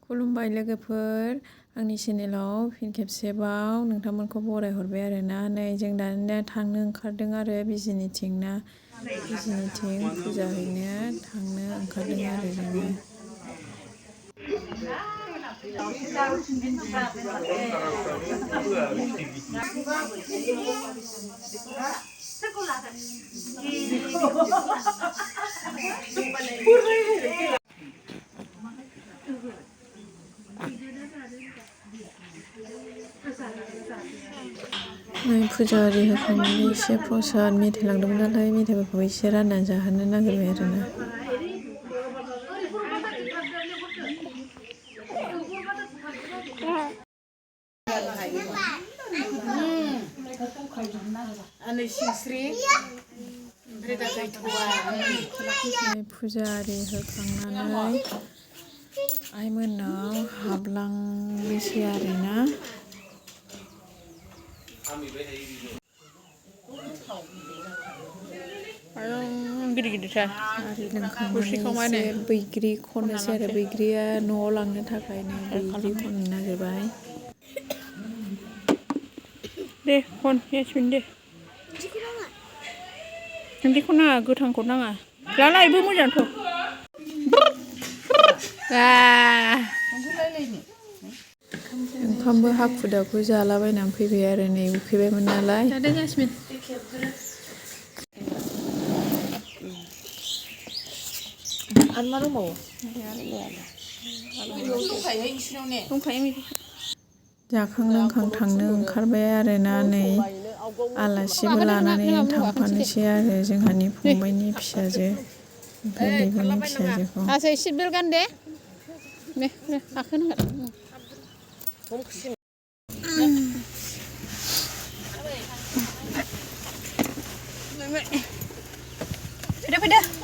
खुलुमबाय लोगोफोर आंनि चेनेलाव फिन खेबसेबाव नोंथांमोनखौ बरायहरबाय आरोना नै जों दानिया थांनो ओंखारदों आरो बिजिनिथिं फुजा हैनो थांनो ओंखारदों आरो जोङो फुजा आरि होखांनानै एसे प्रसाद मेथाइ लांदोंमोन नालाय मेथाइफोरखौ एसे राननानै जाहोनो नागिरबाय आरोना फुजा आरि होखांनानै आइमोननाव हाबलांनोसै आरोना गिदिर-गिदिरथार आरि लोंखांनानै एसे बैग्रि खननोसै आरो बैग्रिया न'आव लांनो थाखाय नै बैग्रि खननो नागिरबाय दे खन यासमिन दे बिदिखौ नाङा गोथांखौ नाङा लालायबो मोजांथ' ओंखामबो हाखु दाखु जालाबायनानै फैबाय आरो नै उखैबायमोन नालाय जाखां लोंखां थांनो ओंखारबाय आरोना नै आलासिबो लानानै थांफानोसै आरो जोंहानि फंबायनि फिसाजो ओमफ्राय बिब'नि फिसाजोखौ सिट बेल्ट गान दे गाखोनांगोन फैदो